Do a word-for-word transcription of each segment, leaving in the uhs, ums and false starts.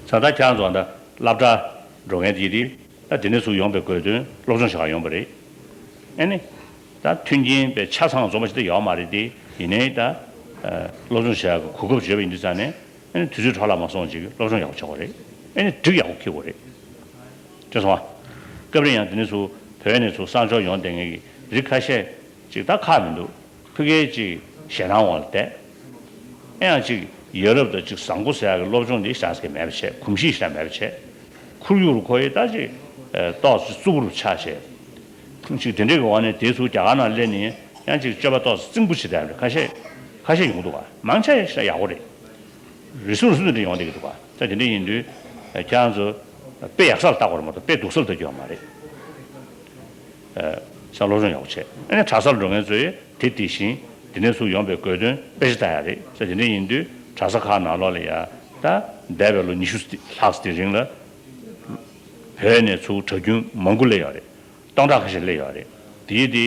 ད་ལྟ་ཁྱེད་རང་ཚོ་ད་སློབ་གྲྭ་འགྲོ་མཁན་དེ་དེ་ད་དེ་ནས་ཚུར་ཡོང་པའི་དགོས་དོན་སློབ་སྦྱོང་བྱ་ག་ཡོང་པ་རེད། ཨེ་ནི། ད་མཐུན་རྐྱེན་པའི་ཆ་ཚང་འཛོམས་པ་ཞིག་ད་ཡོད་མ་རེད་དེ། ཡིན་ནའི་ད་སློབ་སྦྱོང་བྱ་ག་གོ་སྐབས་བྱོས་པ་ཡིན་དུས་ཙང་ནས། ཨེ་ནི་དུས་ཚོད་འཕྲོ་བརླག་མ་སོང་ཅིག་སློབ་སྦྱོང་ཡག་པོ་བྱེད་དགོས་རེད། ཨེ་ནི་འགྲིག་ཡག་པོ་འཁྱེར་དགོས་རེད། དྲན་སོང་ཨ། སྐབས་རེ་ཡང་དེ་ནས་ཚུར་བོད་ནས་ཚུར་གསར་འབྱོར་ཡོང་བསྡད་མཁན་གྱི་རིགས་ཁ་ཤས་ཅིག་ད་ཁག་མི་འདུག་ཕ་གིར་ཅིག་ཞེད་སྣང་འོག་ལ་བསྡད། ཨེ་ཡང་ཅིག་ཡ་རབས་དང་ཅིག་བཟང་པོ་ཟེར་ཡག་གི་སློབ་སྦྱོང་འདི་ཞེ་དྲག་མེད་པ་བྱས། གོམས་གཤིས་ཞེ་དྲག་མེད་པ་བྱས། ཁོར་ཡུག་ལ་ཁོ་ཡི་ད་ཅིག་ཨེ་ཏོག་ཙམ་རྩུབ་པོ་ཆགས་བྱས། ཅིག་དེ་འདྲའི་གི་འོག་ནས་དེ་ཚུར་རྒྱ་གར་ནང་སླེབས་ནས་ཡང་ཅིག་སྤྱོད་པ་ཏོག་ཙམ་རྩིང་པོ་བྱེད་བསྡད་པ་རེད། ཁ་ཤས་ཁ་ཤས་ཡོང་འདུག་ག་མང་ཆེ་ཞེ་དྲག་ཡག་པོ་རེད། རེ་ཟུང་རེ་ཟུང་དེ་འདྲ་ཡོང་བསྡད་ཀྱི་འདུག་ག་ད་དེ་འདྲ་ཡིན་དུས་ཁྱེད་རང་ཚོ་དཔེ་ཡག་ས་ལ་བལྟ་དགོས་རེད་མ་གཏོགས་དཔེ་སྡུག་ས་ལ་ལྟ་རྒྱུ་ཡོད་མ་རེད། ཨ། ས་སློབ་སྦྱོང་ཡག་པོ་བྱས། ཨ་ནི་གྲྭ་སར་འགྲོ་མཁན་ཚོས་དེ་དེ་བཞིན་དེ་ནས་ཚུར་ཡོང་པའི་དགོས་དོན་དཔེ་ཆ་ལྟ་ཡག་རེད་ཟེར། དེ་འདྲ་ཡིན་དུས་གྲྭ་ས་ཁག་ནང་ལོགས་ལ་ཡ་ད་འདས་པའི་ལོ་ཉི་ཤུ་ལྷག་ཙམ་དེ་རིང་ལ་བོད་ནས་ཚུར་གྲྭ་རྒྱུན་མང་པོ་སླེབས་ཡོད་རེད། སྟོང་ཕྲག་ཁ་ཤས་སླེབས་ཡོད་རེད། དེའི་དེ་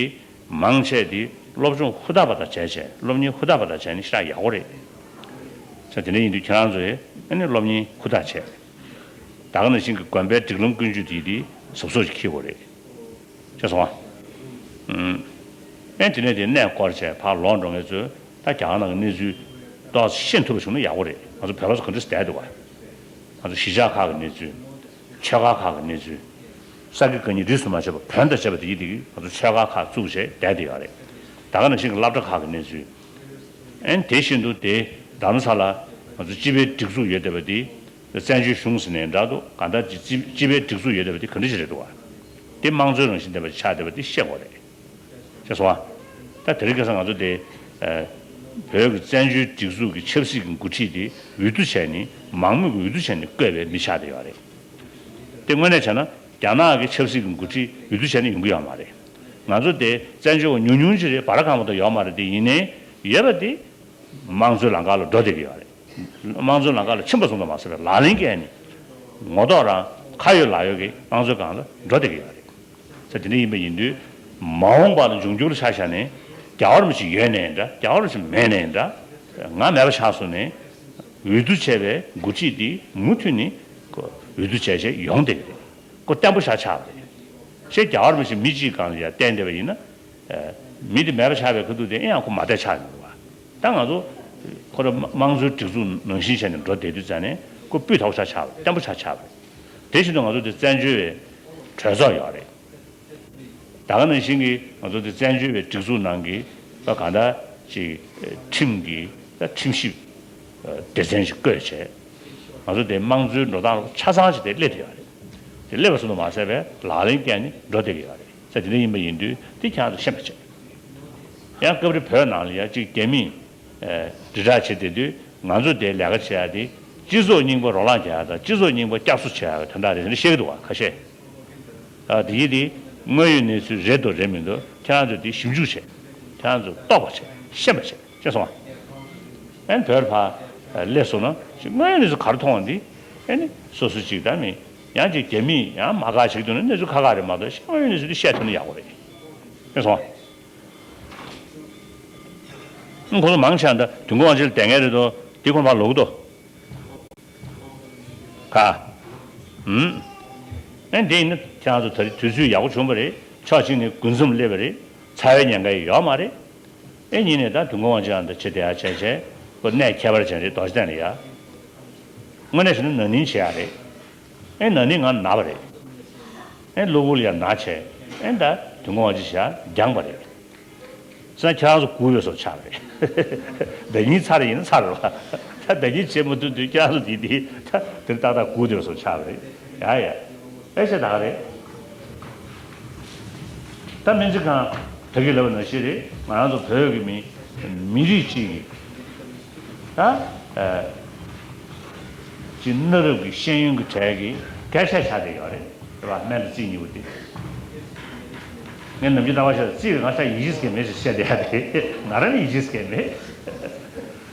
མང་ཆེ་དེ་སློབ་སྦྱོང་ཧུར་ཐག་པ་དང་བྱས་བྱས། སློབ་གཉེར་ཧུར་ཐག་པ་དང་བྱས་ནས་ཞེ་དྲག་ཡག་པོ་རེད། ས་དེ་འདྲ་ཡིན་དུས་ཁྱེད་རང་ཚོས་ཨ་ནི་སློབ་གཉེར་ཧུར་ཐག་བྱས། ད་ག་ནང་བཞིན་གྱི་དགོན་པའི་སྒྲིག་ལམ་ཀུན་སྤྱོད་དེ་དེ་གཟབ་གཟབ་ཅིག་འཁྱེར་དགོས་རེད། ཤེས་སོང་ང་། ཨུམ། ཨེ་དེ་ནས་དེ་གནས་སྐོར་བྱས་ཕར་ལོག་འགྲོ་མཁན་ཚོས་ད་རྒྱ་གར་ནང་གི་གནས་ཚུལ་ཏོག་ཙམ་ཤེས་ཐུབ་པ་བྱུང་ན་ཡག་པོ་རེད། ང་ཚོ་བོད་པ་ཚོ་ག་འདྲ་སེ་བསྡད་འདུག་ག་ང་ཚོ་གཞིས་ཆགས་ཁག་གི་གནས་ཚུལ། ཆོས་སྒར་ཁག་གི་གནས་ཚུལ། ས་དགེ་བཀའ་རྙིང་རིས་སུ་མ་ཆད་པ་བོན་དང་བཅས་པ་དེ་ཡི་དེ་གི་ང་ཚོ་ཆོས་སྒར་ཁག་བཙུགས་བྱས་བསྡད་བསྡད་ཡོད་རེད། ད་ག་ནང་བཞིན་གྱི་སློབ་གྲྭ་ཁག་གི་གནས་ཚུལ། ཨན་དེ་བཞིན་དུ་དེ་རྡ་རམ་ས་ལ་ང་ཚོ་སྤྱི་པའི་སྒྲིག་འཛུགས་ཡོད་བསྡད་པ་དེ། བཙན་བྱོལ་གཞུང་ཟེར་ནའི་འདྲ་འདུག་གང་ལྟར་སྤྱི་སྤྱི་པའི་སྒྲིག་འཛུགས་ཡོད་བསྡད་པ་དེ་ག་འདྲ་ཞིག་རེད་འདུག་བ། དེ་དམངས་གཙོའི་རང་བཞིན་ལྡན་པ་ཆགས་བསྡད་པ་དེ་ཤེས་དགོས་རེད། ཤེས་སོང་ཨ། ད་དེ་རིང་ཁ་སང་ང་ཚོ་དེ། ཨ། བོད་ཀྱི་བཙན་བྱོལ་སྒྲིག་འཛུགས་ཀྱི་ཆབ་སྲིད་ཀྱི་འགོ་ཁྲིད་དེ་འོས་བསྡུ་བྱས་ནས་མང་མོས་ཀྱི་འོས་བསྡུ་བྱས་ནས་བསྐོས་པའི་མི་ཆགས་བསྡད་ཡོད་རེད། དེ་དངོས་གནས་བྱས་ན་རྒྱ་ནག་གི་ཆབ་སྲིད་ཀྱི་འགོ་ཁྲིད་འོས་བསྡུ་བྱས་ནས་ཡོང་གི་ཡོད་མ་རེད། ང་ཚོ་དེ་བཙན་བྱོལ་བ་ཉུང་ཉུང་ཅིག་རེད། བར་གང་མ་གཏོགས་ཡོད་མ་རེད། དེ་ཡིན་ནའི་ཡོད་པ་དེ་དམངས་གཙོའི་ལམ་ཁ་ལ་འགྲོ་བསྡད་ཀྱི་ཡོད་རེད། དམངས་གཙོའི་ལམ་ཁ་ལ་ཕྱིན་པ་ཙམ་དུ་མ་ཟད་པའི་ལག་ལེན་བཀལ་ནས་ངོ་ཐོག་རང་ཁ་ཡོད་ལག་ཡོད་ཀྱི་དམངས་གཙོའི་སྒང་ལ་འགྲོ་བསྡད་ཀྱི་ཡོད་རེད། ས་དེ་འདྲ་ཡིན་པ་ཡིན་དུས་མ་འོངས་པ་ལ་འབྱུང་འགྱུར་ལ་ཆ་བཞག་ནས་རྒྱལ་བ་རིན་པོ་ཆེ་ཡོད་ནའི་འདྲ། རྒྱལ་བ་རིན་པོ་ཆེ་མེད་ནའི་འདྲ། ང་མེད་པ་ཆགས་སོང་ནས་འོས་བསྡུ་བྱས་པའི་འགོ་ཁྲིད་དེ་མུ་མཐུད་ནས་ཁོ་འོས་བསྡུ་བྱས་བྱས་ཡོང་བསྡད་ཀྱི་རེད། ཁོ་བརྟན་པོ་ཆགས་ཆགས་པ་རེད། ཞེས་རྒྱལ་བ་རིན་པོ་ཆེ་མི་གཅིག་སྒང་ལ་ཡ་བརྟེན་བསྡད་པ་ཡིན་ན། ཨ། མི་དེ་མེད་པ་ཆགས་པའི་ཁ་ཐུག་དེ་ཨེ་ཡང་ཁོ་མ་བསྡད་ཆགས་ཡོང་གི་བ། ད་ང་ཚོ་ཁོ་རང་དམངས་གཙོའི་སྒྲིག་འཛུགས་ནང་བཞིན་བྱས་ནས་འགྲོ་བསྡད་དུས་ཙང་ནས་ཁོ་སྤུས་དག་པོ་ཆགས་ཆགས་པ་རེད། བརྟན་པོ་ཆགས་ཆགས་པ་རེད། དེ་བཞིན་དུ་ང་ཚོ་དེ་བཙན་བྱོལ་བའི་གྲོས་ཚོགས་ཡོད་རེད། ད་ག་ནང་བཞིན་གྱི་ང་ཚོ་དེ་བཙན་བྱོལ་བའི་སྒྲིག་འཛུགས་ནང་གི་ད་གང་ལྟར་ཅིག་ཁྲིམས་ཀྱི་ད་ཁྲིམས་ཞིབ་སྡེ་ཚན་ཞིག་བསྐོས་བྱས། ང་ཚོ་དེ་དམངས་གཙོའི་འགྲོ་སྟངས་ཆ་ཚང་ཞིག་དེ་སླེབས་བསྡད་ཡོད་རེད། དེ་སླེབས་པ་ཙམ་དུ་མ་ཟད་པའི་ལག་ལེན་བཀལ་ནས་འགྲོ་བསྡད་ཀྱི་ཡོད་རེད། ས་དེ་འདྲ་ཡིན་པ་ཡིན་དུས་དེ་ཁྱེད་རང་ཚོ་ཤེས་པ་བྱས། ཡང་སྐབས་རེ་བོད་ནང་ལ་ཡང་ཅིག་རྒྱ་མིས་ཨེ་དྲིལ་བསྒྲགས་བྱེད་བསྡད་དུས་ང་ཚོ་དེ་ལས་ཀ་བྱེད་ཡ་དེ་སྤྱི་ཚོགས་རྙིང་པ་རོ་ལངས་རྒྱག་ཡ་དང་སྤྱི་ཚོགས་རྙིང་པ་བསྐྱར་གསོ་བྱེད་ཡ་གི་དོན་དག་རེད་ཟེར་ནས་བཤད་ཀྱི་འདུག་བ། ཁ་ཤས། ཨ། དེ་ཡིན་དེ་དངོས་ཡོད་གནས་ཚུལ་རེད་འདུག་རེད་མི་འདུག་ཁྱེད་རང་ཚོས་དེ་ཞིབ་འཇུག་བྱེད། ཁྱེད་རང་ཚོས་རྟོགས་པ་བྱེད། ཤེས་པ་བྱེད། ཤེས་སོང་ང་། ཨན་བོད་ཕར་སླེབས་སོང་ན་དངོས་ཡོད་གནས་ཚུལ་ག་རེ་མཐོང་བ་འདི་ཨ་ནི་སོ་སོ་ཅིག་ད་མི་ཡང་ཅིག་རྒྱ་མིས་ཡང་མ་དགའ་བྱེད་ཀྱི་འདུག་ན་གནས་ཚུལ་ཁག་ཁག་རེད་མ་གཏོགས་དངོས་ཡོད་གནས་ཚུལ་འདི་བཤད་ཐུབ་ན་ཡག་པོ་རེད། ཤེས་སོང་ང་། ཁོང་ཚོ་མང་ཆེ་བ་ད་དུས་འཁོར་དབང་ཆེན་ལ་དད་མཁན་རེད་དོ། དེ་ཁོང་ཕར་ལོག་གི་འདུག་ག་ཨུམ། ཨེ་འདི་ཡིན་ན་ཁྱེད་རང་ཚོ་ད་རེས་དུས་ཚོད་ཡག་པོ་བྱུང་བ་རེད། ཕྱོགས་གཅིག་ནས་འགོ་འཛོམས་སླེབས་པ་རེད། ཚ་བའི་ཉེན་ཁ་ཡོད་མ་རེད། ཨེ་གཉིས་ནས་ད་དུས་འཁོར་དབང་ཆེན་ལ་ད་ཆེ་བསྡད་ཡ་བྱས་བྱས་ཁོ་གནས་ཁྱད་པར་ཅན་རེད། རྡོ་རྗེ་གདན་ལ་ཡ། དངོས་གནས་བྱས་ན་ན་ནིང་བྱེད་ཡ་རེད། ཨེ་ན་ནིང་ང་ན་བ་རེད། ཨེ་གློ་བུར་ལ་ཡ་ན་བྱས། ཨེ་ད་དུས་འཁོར་དབང་ཆེན་བཞག་འགྱངས་པ་རེད། ས་ཁྱེད་རང་ཚོ་སྒུག་ཡོད་བཟོ་ཆགས་པ་རེད། ཟླ་ཉིན་ཚར་ཡིན་ཚར་རེད་བ། ད་ཟླ་ཉིན་བྱེད་མ་ཐུབ་དུས་ཁྱེད་རང་ཚོ་དེ་དེ་ད་དེར་ཏག་ཏག་སྒུག་ཡོད་བཟོ་ཆགས་པ་རེད། ཡ་ཡ། ཨེ་ཤ་ད་ག་རེད། ད་སྨན་རྩིས་ཁང་ད་གིན་ལབ་པ་ནང་བཞིན་རེད། ང་རང་ཚོ་བོད་ཀྱི་མི་མི་རིགས་གཅིག་གི་ད་ཨ་ཅིག་གནའ་རབས་ཀྱི་ཤེས་ཡོན་གྱི་གྲས་ཀྱི་སྐད་ཆ་ཆགས་བསྡད་ཡོད་རེད། རེད་བ། སྨན་དང་རྩིས་གཉིས་པོ་དེ། ངས་ནམ་རྒྱུན་རྟག་པར་བཤད། རྩིས་ང་ཆ་ཡིད་ཆེས་ཀྱི་མེད་ཟེར་བཤད་བསྡད་ཡ་དེ། ང་རང་ནི་ཡིད་ཆེས་ཀྱི་མེད།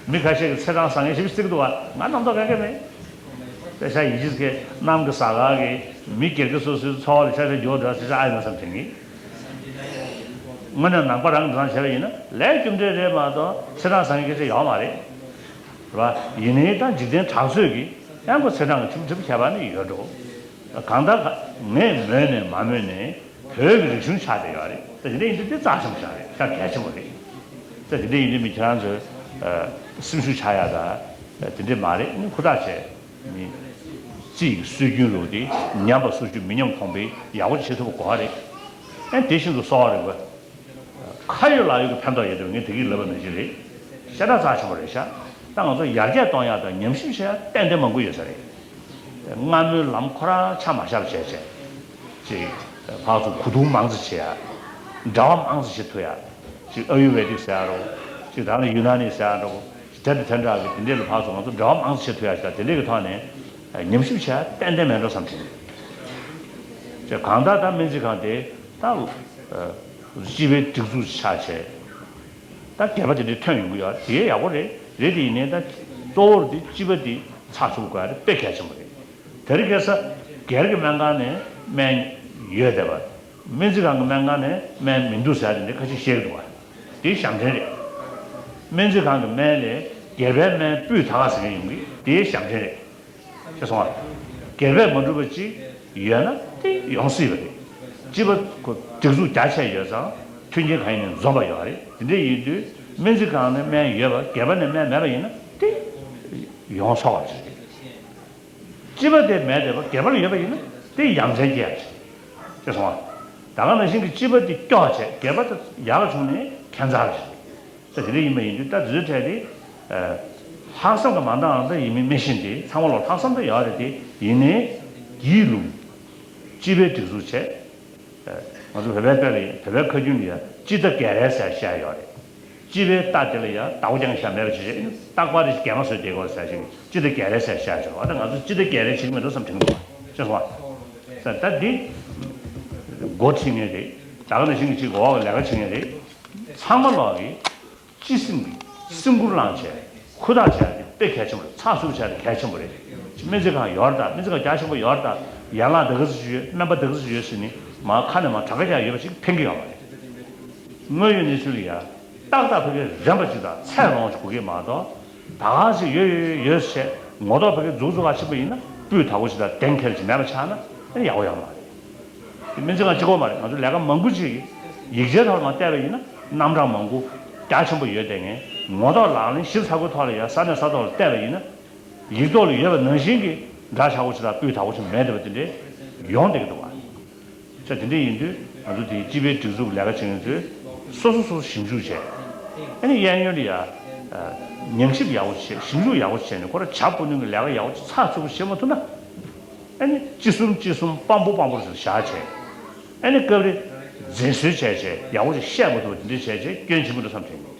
མི་ཁ་ཤས་ཀྱིས་ཚེས་གྲངས་བཟང་ངན་ཞིབ་བརྩི་གི་འདུག་བ། ང་རྣམ་རྟོག་ག་གེ་མེད། དཔེ་ཆ་ཡིད་ཆེས་ཀྱི་གནམ་གྱི་གཟའ་སྐར་གྱི་མི་སྒེར་གྱི་སོ་སོའི་འཚོ་བ་ལ་ཆ་ཆ་འགྱུར་བ་འགྲོ་ཡ་ཆ་ཆ་ཨ་ཡོང་བསམ་དྲན་གི། དངོས་གནས་ནང་པ་རང་གིས་བྱས་པ་ཡིན་ན་ལས་རྒྱུ་འབྲས་རེད་མ་གཏོགས་ཚེས་གྲངས་བཟང་ངན་སྐད་ཆ་ཡོད་མ་རེད། རེད་བ། ཡིན་ནའི་ད་འཇིག་རྟེན་གྲགས་ཚོད་ཀྱིས། ཡང་ཁོ་ཚེས་གྲངས་ཀྱི་ཁྲིམས་ཁྲིམས་ཁྱད་པར་ནི་ཡོད་འགྲོ། གང་ལྟར་ངས་མོས་ནས་མ་མོས་ནས་བོད་ཀྱི་རིག་གཞུང་ཆགས་བསྡད་ཡོད་རེད། ད་དེ་འདྲ་ཡིན་དུས་དེ་རྩ་ཆེན་པོ་ཞིག་རེད། ཤ་གལ་ཆེན་པོ་རེད། ད་དེ་འདྲ་ཡིན་དུས་མི་ཁྱེད་རང་ཚོས་སེམས་ཤུགས་ཆག་ཡ་ད་དེ་འདྲ་མ་རེད། ནི་ཧུར་ཐག་བྱས་ནི་རྩིས་ཀྱི་སྲོལ་རྒྱུན་རུ་དེ་ཉམས་པ་སོར་ཆུད་མི་ཉམས་གོང་འཕེལ་ཡག་པོ་བྱེད་ཐུབ་པ་དགོས་རེད། ཨ་དེ་བཞིན་དུ་གསོ་བ་རིག་པ། ཁ་ཡོད་ལག་ཡོད་ཀྱི་ཕན་ཐོགས་ཡོད་དུས་ངས་དེ་གིས་ལབ་པ་ནང་བཞིན་རེད། ཤ་ཁྲག་རྩ་ཆེན་པོ་རེད་ཤག་ད་ང་ཚོ་ཡར་རྒྱས་གཏོང་ཡག་དང་ཉམས་ཞིབ་བྱེད་ཡག་ཏན་ཏན་མང་པོ་ཡོད་ས་རེད། སྔ་མོའི་ལམ་ཁོ་རང་ཆ་མ་བཞག་པ་བྱས་བྱས། ཅིག་ཕར་ཚུར་གོ་བསྡུར་མང་ཙམ་བྱེད་ཡག་འབྲེལ་བ་མང་ཙམ་བྱེད་ཐུབ་ཡག་ཅིག་ཨ་ཡུར་ཝེ་དིག་ཟེར་ཡག་རོ། ཅིག་ད་ནི་ཡུ་ན་ནི་ཟེར་ཡག་རོ། དེ་འདྲ་དེ་འདྲ་གི་དེ་འདྲས་ལ་ཕར་ཚུར་ང་ཚོ་འབྲེལ་བ་མང་ཙམ་བྱེད་ཐུབ་ཡག་ཞིག་དང་དེ་འདྲས་ཀྱི་ཐོག་ནས་ཉམས་ཞིབ་བྱེད་ཡག་ཏན་ཏན་མེད་འགྲོ་བསམ་དྲན། ཅིག་གང་ལྟར་ད་སྨན་རྩིས་ཁང་དེ་ད་སྤྱི་པའི་སྒྲིག་འཛུགས་ཆགས་བྱས། ད་སྒེར་པ་དེ་འདྲའི་ཐོན་ཡོང་གི་ཡོད་རེད། དེ་ཡག་པོ་རེད། རེད་དེ་ཡིན་ནའི་ད་གཙོ་བོར་དེ་སྤྱི་པ་དེ་ཚགས་ཚུད་དགོས་ཡ་དེ་དཔེ་གལ་ཆེན་པོ་རེད། དེ་རིང་ཁ་སང་སྒེར་གྱི་སྨན་ཁང་ནས་སྨན་ཡོད་བསྡད་པ། སྨན་རྩིས་ཁང་གི་སྨན་ཁང་ནས་སྨན་མི་འདུག་ཟེར་ཡ་དེ་འདྲ་ཁ་ཤས་བཤད་ཀྱི་འདུག་བ། དེ་ཞབས་འདྲེན་རེད། སྨན་རྩིས་ཁང་གི་སྨན་ལས་སྒེར་པའི་སྨན་སྤུས་དག་ཟེར་མཁན་ཡོང་གི། དེ་ཞབས་འདྲེན་རེད། ཤེས་སོང་ང་། སྒེར་པས་མ་གྲུབ་པ་ཅིག་ཡོད་ན་དེ་ཡོང་སྲིད་པ་རེད། སྤྱི་པ་ཁོ་སྒྲིག་འཛུགས་རྒྱ་ཆེ་ཡོད་ཙང་མཐུན་རྐྱེན་གང་ཡིན་ནས་འཛོམས་པ་ཡོད་རེད། དེ་འདྲ་ཡིན་དུས་སྨན་རྩིས་ཁང་ནས་སྨན་ཡོད་པ་སྒེར་པ་ནས་སྨན་མེད་པ་ཡིན་ན་དེ་ཡོང་ཆོག་པ་ཞིག་རེད། སྤྱི་པ་དེ་མེད་བསྡད་པ་སྒེར་པ་ལ་ཡོད་པ་ཡིན་ན་དེ་ཡ་མཚན་སྐྱེ་ཡ་ཞིག་རེད། ཤེས་སོང་ང་། ད་ག་ནང་བཞིན་གྱི་སྤྱི་པ་དེ་སྐྱོ་བ་བྱས་སྒེར་པ་དེ་ཡག་བྱུང་ནས་ཁྱད་མཚར་ཞིག་རེད། ད་དེ་འདྲ་ཡིན་པ་ཡིན་དུས་ད་འཛུལ་འཕྲད་དེ། ལྷག་བསམ་གྱི་མ་འདང་ཨང་ད་ཡིན་མིན་མི་ཤེས་ཏེ་ཚང་མ་ལོ་ལྷག་བསམ་ད་ཡོད་རེད་དེ་ཡིན་ནའི། དེའི་ལུགས་སྤྱི་པའི་སྒྲིག་འཛུགས་བྱས། ང་ཚོ་བོད་པའི་དཔེ་ལ་ཡ་བོད་པའི་ཁ་རྒྱུན་ལ་ཡ་སྤྱི་ཟླ་བརྒྱད་རེ་ཟེར་བཤད་ཡོད་རེད། སྤྱི་པའི་ཟླ་དེ་ལ་ཡ་ཟླ་བ་རྐྱང་བཞག་མེད་པ་བྱས་རྟག་པར་རེ་བརྒྱད་མ་བཟོས་བསྡད་དགོས་ཟེར་ཞིང་སྤྱི་ཟླ་བརྒྱད་རེ་ཟེར་བཤད་ཆོག་ཨ་ད་ང་ཚོ་སྤྱི་ཟླ་བརྒྱད་རེ་བྱེད་ཀྱི་མེད་འགྲོ་བསམ་དྲན་གྱི་འདུག་ཤེས་སོང་ང་། ད་འདི་འགོ་ཁྲིད་མཁན་རེད། ད་ག་ནང་བཞིན་གྱི་ཅིག་འོག་ལས་ཀ་བྱེད་མཁན་རེད། ཚང་མ་ལོག་གིས་སྤྱི་སེམས་ཀྱི་སེམས་ཁུར་བླངས་བྱས་ཧུར་ཐག་བྱས་ཏེ་དཔེ་གལ་ཆེན་པོ་རེད། ཚགས་ཚུད་བྱས་ཏེ་གལ་ཆེན་པོ་རེད། སྨན་རྩིས་ཁང་ཡོད་རེད་ད། སྨན་རྩིས་ཁང་རྒྱ་ཆེན་པོ་ཡོད་རེད་ད། ཡན་ལག་འདི་ག་ཚོད་ཡོད། སྨན་པ་འདི་ག་ཚོད་ཡོད་ཟེར་ནས་མར་ཁ་ནས་མར་གྲངས་ཀ་རྒྱག་ཡོད་པ་ཞིག་ཕན་གྱི་ཡོད་མ་རེད། དངོས་ཡོད་གནས་ཚུལ་ལ་ཡ་ཏག་ཏག་ཕ་གིར་རན་པ་ཅིག་དང་ཚད་ལོངས་ཤིག་དགོས་ཀྱི་མ་གཏོགས། ད་ག་ཞིག་ཡོད་ཡོད་ཡོད་ཟེར་ངོ་ཐོག་ཕ་གིར་མཛུབ་བཙུགས་ག་ཕྱིན་པ་ཡིན་ན་སྤུས་དག་པོ་ཞིག་དང་གཏན་འཁེལ་ཅིག་མེད་པ་ཆགས་ན་ཨ་ནི་ཡག་པོ་ཡོད་མ་རེད། དེ་སྨན་རྩིས་ཁང་གཅིག་པོ་མ་རེད། ང་ཚོ་ལས་ཀ་མང་པོ་ཅིག་ཡིག་ཆའི་ཐོག་ལ་མར་བལྟས་པ་ཡིན་ན་རྣམ་གྲངས་མང་པོ་རྒྱ་ཆེན་པོ་ཡོད་བསྡད་མཁན་ངོ་ཐོག་ལག་ལེན་ཞིབ་ཚགས་པོའི་ཐོག་ལ་ཡ་ས་གནས་ས་ཐོག་ལ་བལྟས་པ་ཡིན་ན་ཡིག་ཐོག་ལ་ཡོད་པ་ནང་བཞིན་གྱི་འདྲ་ཆགས་པོ་ཞིག་དང་སྤུས་དག་པོ་ཞིག་མེད་བསྡད་པ་དེ་འདྲའི་ཡོང་བསྡད་ཀྱི་འདུག་བ། ཆ་དེ་འདྲ་ཡིན་དུས་ང་ཚོ་དེའི་སྤྱི་པའི་སྒྲིག་འཛུགས་ལས་ཀ་བྱེད་མཁན་ཚོས་སོ་སོ་སོ་སོ་ཞིབ་འཇུག་བྱས། ཨ་ནི་གཡས་གཡོན་ལ་ཡ་ཉམས་ཞིབ་ཡག་པོ་བྱས་ཞིབ་འཇུག་ཡག་པོ་བྱས་ནས་ཁོ་རང་བྱ་སྤུ་ནུས་ཀྱི་ལས་ཀ་ཡག་པོ་ཚགས་ཚུད་པོ་བྱེད་མ་ཐུབ་ན། ཨ་ནི་ཅི་གསུམ་ཅི་གསུམ་སྤམ་པོ་སྤམ་པོ་རེ་བཞག་བྱས། ཨ་ནི་སྐབས་རེ་འཛེམ་ཟོན་བྱས་བྱས་ཡག་པོ་ཞིག་བཤད་མ་ཐུབ་པ་དེ་འདྲ་བྱས་བྱས་སྐྱོན་ཆེན་པོ་འདྲ་བསམ་དྲན་གྱི་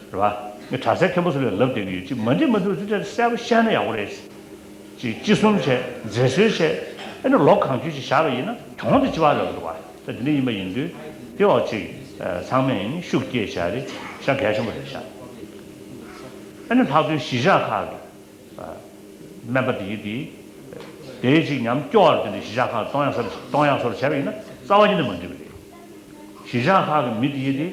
རེད་བ། ངས་གྲྭ་སའི་མཁན་པོ་ཚོ་ལ་ལབ་བསྡད་ཀྱི་ཡོད་ཅིག་མ་འགྲིག་མ་འགྲིག་དེ་འདྲ་གསལ་པོ་བཤད་ན་ཡག་པོ་རེད། ཅིག་ཅི་གསུམ་བྱས་འཛེམ་ཟོན་བྱས་ཨ་ནི་ལོ་གང་ཅི་ཞིག་བཞག་པ་ཡིན་ན་གྱོང་དེ་ཅི་བ་ལབ་འདུག་བ། ད་དེ་འདྲ་ཡིན་པ་ཡིན་དུས་དེ་འོག་ཅིག་ཚང་མས་ཡིན་ཤུགས་སྐྱེད་བྱ་རེད་ཤ་གལ་ཆེན་པོ་རེད་ཤག་ཨ་ནི་ལྷག་དོན་གཞིས་ཆགས་ཁག་གི་སྨན་པ་དེ་ཡིན་དེ་དེའི་ཅིག་ཉམས་སྐྱོ་བར་དེ་འདྲ་གཞིས་ཆགས་ཁག་གཏོང་ཡག་སོར་གཏོང་ཡག་སོར་བྱས་པ་ཡིན་ན་རྩ་བ་ཉིད་ནས་མ་འགྲིག་པ་རེད། གཞིས་ཆགས་ཁག་གི་མི་དེ་ཡིན་དེ།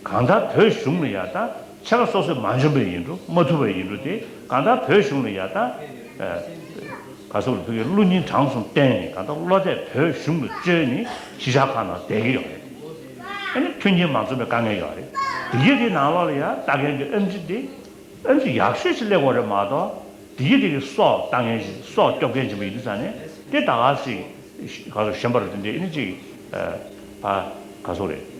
གང་ལྟར་བོད་གཞུང་ལ་ཡ་ད་ཕྱེད་ཀ་སོ་སོས་མ་འཇོན་པ་ཡིན་འགྲོ་མ་ཐུབ་པ་ཡིན་འགྲོ་དེ་གང་ལྟར་བོད་གཞུང་ལ་ཡ་ད་ག་སོགས་ལ་ཕ་གིའི་བློ་སྙིང་བྲང་གསུམ་བསྟེན་ནས་གང་ལྟར་བློ་གཏད་བོད་གཞུང་ལ་བཅོལ་ནས་གཞིས་ཆགས་ཁག་ནང་བསྡད་ཀྱི་ཡོད་རེད། ཨ་ནི་མཐུན་རྐྱེན་མ་འཛོམས་པའི་དཀའ་ངལ་ཡོད་རེད། དེ་གའི་དེ་ནང་ལོགས་ལ་ཡ་ལྟ་མཁན་གྱི་ཨེམ་ཆི་དེ་ཨེམ་ཆི་ཡག་ཤོས་ཅིག་སླེབས་དགོས་རེད་མ་གཏོགས་དེ་གའི་དེ་གི་སྲོག་ལྟ་མཁན་ཞིག་སྲོག་སྐྱོབ་མཁན་ཅིག་མ་ཡིན་དུས་ཙང་ནས་དེ་ད་ག་ཞིག་ག་ཚོད་གཞན་པར་དེ་འདྲའི་ཨ་ནི་ཅིག་ཨ་ག་ཚོད་རེད།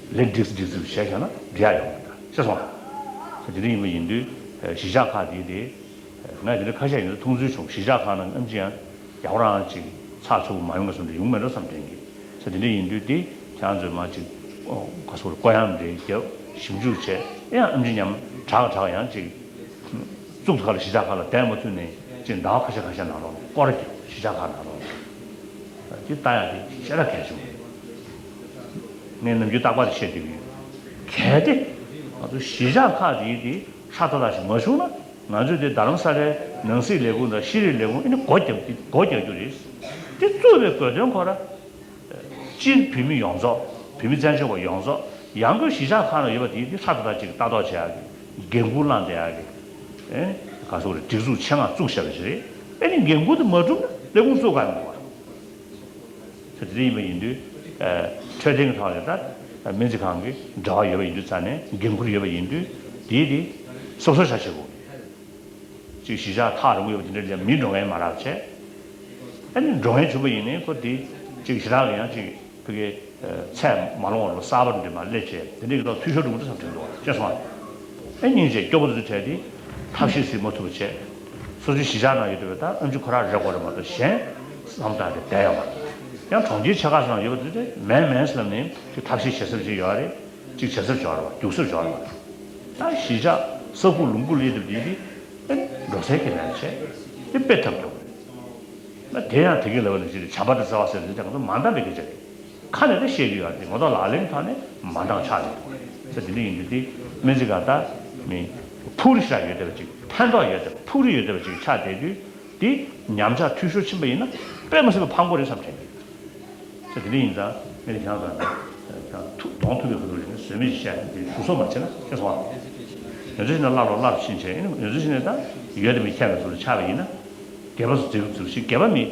ལས་འགྲིག་སི་འགྲིག་སི་བྱས་བཞག་ན་འགྲིག་ཡ་ཡོང་གི་འདུག་ཤེས་སོང་། དེ་འདྲ་ཡིན་པ་ཡིན་དུས་གཞིས་ཆགས་ཁག་དེ་དེ་ང་དེ་འདྲ་ཁ་ཤས་ཡིན་ན་མཐོང་ཚུལ་བྱུང་། གཞིས་ཆགས་ཁག་ནང་ཨེམ་ཆི་ཡང་ཡག་པོ་རང་ཅིག་ཚགས་ཚུད་པོ་མ་ཡོང་བ་བཟོ་འདྲ་ཡོང་མེད་འགྲོ་བསམ་དྲན་གི། ས་དེ་འདྲ་ཡིན་དུས་དེ་ཁྱེད་རང་ཚོས་མ་ཅིག་ག་ཚོད་རེད་བཀོད་ཡམ་རེ་རྒྱབ་ཞིབ་འཇུག་བྱས་ཡང་ཨེམ་ཆི་མཉམ་དྲག་དྲག་ཡང་ཅིག་བཙུགས་ཁ་ལ་གཞིས་ཆགས་ཁག་ལ་བསྡད་མ་ཐུབ་ནས་ཅིག་ཟླ་བ་ཁ་ཤས་ཁ་ཤས་ནང་ལོགས་ལ་སྐོར་རྒྱབ་གཞིས་ཆགས་ཁག་ནང་ལོགས་ལ་ཅིག་ལྟ་ཡག་དེ་ཞེ་དྲག་གལ་ཆེན་པོ་རེད། ངས་ནམ་རྒྱུན་རྟག་པར་བཤད་བསྡད་ཀྱི་ཡོད། གལ་ཏེ་ང་ཚོ་གཞིས་ཆགས་ཁག་དེ་དེ་ཧྲ་ཏག་ཏག་ཞིག་མ་བྱུང་ན་ང་ཚོས་དེ་རྡ་རམ་ས་ལའི་ནང་སྲིད་ལས་ཁུངས་དང་ཤེས་རིག་ལས་ཁུངས་ཨ་ནི་སྒོ་རྒྱབ་སྒོ་རྒྱག་རྒྱུ་རེད། དེ་བཙུགས་པའི་དགོས་དོན་ཁོ་ར། སྤྱིར་བོད་མི་ཡོངས་རྫོགས་བོད་མི་བཙན་བྱོལ་བ་ཡོངས་རྫོགས་ཡང་སྒོས་གཞིས་ཆགས་ཁག་ན་ཡོད་པ་དེ་དེ་ཧྲ་ཏག་ཏག་ཅིག་ལྟ་རྟོག་བྱེད་ཡག་གི་འགན་འཁུར་བླངས་བསྡད་ཡག་གི་ ཨེ་ག་སོགས་རེད། སྒྲིག་འཛུགས་ཆེད་མངགས་བཙུགས་བཞག་པ་ཞིག་རེད། ཨེ་ནི་འགན་ཁུར་དེ་མ་བསྒྲུབས་ན་ལས་ཁུངས་བཙུགས་ག་ཡོང་བ། ཟེར་དེ་འདྲ་ཡིན་པ་ཡིན་དུས། ཨ་འཕྲོད་བསྟེན་གྱི་ཐོག་ལ་ད་སྨན་རྩིས་ཁང་གི་འབྲེལ་བ་ཡོད་པ་ཡིན་དུས་ཙང་ནས་འགན་ཁུར་ཡོད་པ་ཡིན་དུས། དེའི་དེ་སོ་སོ་ཆ་བྱེད་དགོས། ཅིག་གཞིས་ཆགས་ཐག་རིང་པོ་ཡོད་པ་དེ་འདྲ་ལ་མི་འགྲོ་མཁན་མ་རག་བྱས། ཨ་ནི་འགྲོ་མཁན་བྱུང་པ་ཡིན་ནའི་ཁོ་དེ་ཅིག་ཞེ་དྲག་གི་ཡང་ཅིག་ཕ་གི་ཚད་མ་ལོངས་པ་རུ་གསར་པར་འདྲེས་མ་སླེབས་བྱས། དེ་འདྲའི་གི་ཐོག་འཐུས་ཤོར་འགྲོ་གི་འདུག་བསམ་དྲན་འདུག་ཅེས་སོང་། ཨེ་སྙིང་རྗེ་སྐྱོ་པོ་དེ་ཚོ་གྲས་དེ་ཐབས་ཤེས་ཟིན་མ་ཐུབ་པ་བྱས། སོ་སོའི་གཞིས་ཆགས་ནང་ཡོད་དུས་ད་ཨེམ་ཆི་ཁོ་རང་རེད་དགོས་རེད་མ་གཏོགས་གཞན་བསམ་བཏང་སྟེ་བསྡད་ཡོད་མ་རེད། ཡང་གྲོང་ཁྱེར་ཆེ་ཁག་ཚོ་ནང་ཡོད་པ་དེ་ཚོ་མེད་མེད་ཟེར་ལབ་ནས་ཅིག་ཐབས་ཤེས་བྱེད་སེམས་ཅིག་ཡོད་རེད། ཅིག་བྱེད་སེམས་ཡོད་རེད་བ། རྒྱུགས་སེམས་ཡོད་རེད་བ། ད་གཞིས་ཆགས་ས་ཁུག་ལུང་ཁུག་སླེབས་དུས་དེ་དེ་འགྲོ་སའི་གི་ལན་བྱས་དེ་དཔེ་ཐབས་སྐྱོ་པོ་རེད། ན་དེ་ཡང་དེ་གི་ལ་བ་ལ་ཅིག་བྱམས་པ་དང་བརྩེ་བ་ཟེར་དེ་ང་ཚོ་མ་འདང་བའི་སྐད་ཆ་རེད། ཁ་ནས་ད་བཤད་ཀྱི་ཡོད་རེད། ངོ་ཐོག་ལག་ལེན་ཐོག་ནས་མ་འདང་ཆགས་ཀྱི་འདུག་ཟེར། དེ་འདྲ་ཡིན་དུས་དེ་སྨན་རྩིས་ཁང་ད་མི་ཕུགས་རེ་ཞིག་ཡོད་བསྡད་པ་ཅིག་ཕན་ཐོགས་ཡོད་བསྡད་པ་ཕུགས་རེ་ཡོད་བསྡད་པ་ཅིག་ཆགས་བསྡད་དུས། དེ་ཉམས་ཆག་འཐུས་ཤོར་ཕྱིན་པ་ཡིན་ན་དཔེ་མི་སྲིད་པ་ཕངས་པོ་རེད་བསམ་དྲན་གྱི་ཡོད། ཟེར་དེ་འདྲ་ཡིན་ཙང་ངས་ཀྱང་ཙང་ཀྱང་ཐུགས་གདོང་ཐུག་པའི་ཁུལ་དུ་རེད། ཟོལ་མེད་ཅིག་བཤད་དེ་གཟུགས་སོགས་མ་བྱས་ན་ཤེས་སོང་ཨ། ཡོད་ཚད་ཞིག་ན་སླར་ལོག་སླར་ཕྱིན་བྱས། ཡོད་ཚད་ཞིག་ནས་ད་ཡོད་དེ་མི་ཁྱད་པའི་ཚུལ་དུ་ཆགས་པ་ཡིན་ན། སྒལ་པ་སུ་འཛེགས་ཚུལ་ཞིག་སྒལ་པ་མི་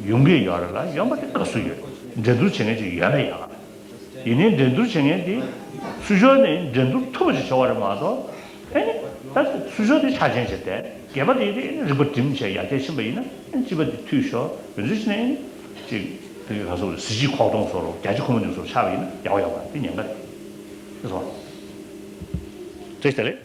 ཡོང་གི་ཡོད་རེད་ལ། ཡོང་པ་དེ་དགའ་བསུ་ཡོད། འགྲན་བསྡུར་བྱེད་མཁན་ཅིག་ཡོད་ན་ཡག་ཡིན་ནའི་འགྲན་བསྡུར་བྱེད་མཁན་དེ་ཚུར་ཕྱོགས་ནས་འགྲན་བསྡུར་ཐུབ་པ་ཅིག་བྱེད་པ་རེད་མ་གཏོགས། ཨེ་ནི་ད་ཚུར་ཕྱོགས་དེ་ཆ་རྐྱེན་བྱས་ཏེ་སྒལ་པ་དེ་དེ་རིག་པ་སྒྲིམ་བྱས་ཡར་རྒྱས་ཕྱིན་པ་ཡིན་ན། ཨེ་ནི་སྤྱི་པ་དེ་འཐུས་ཤོར། འོན་ཚུལ་ཅི་ནས་ཨེ་ནི་ཅིག་དེ་ག་སོགས་གཟི་བརྗིད་ཁོག་སྟོང་བཟོ་རོགས། རྒྱ་ཆེ་ཁོ་མོ་འདི་བཟོ་ཆགས་པ་ཡིན་ན་ཡག་པོ་ཡག་པོ་དེ་ཉེན་ཁ་རེད། ཤེས་སོང་། བཀྲ་ཤིས་བདེ་ལེགས།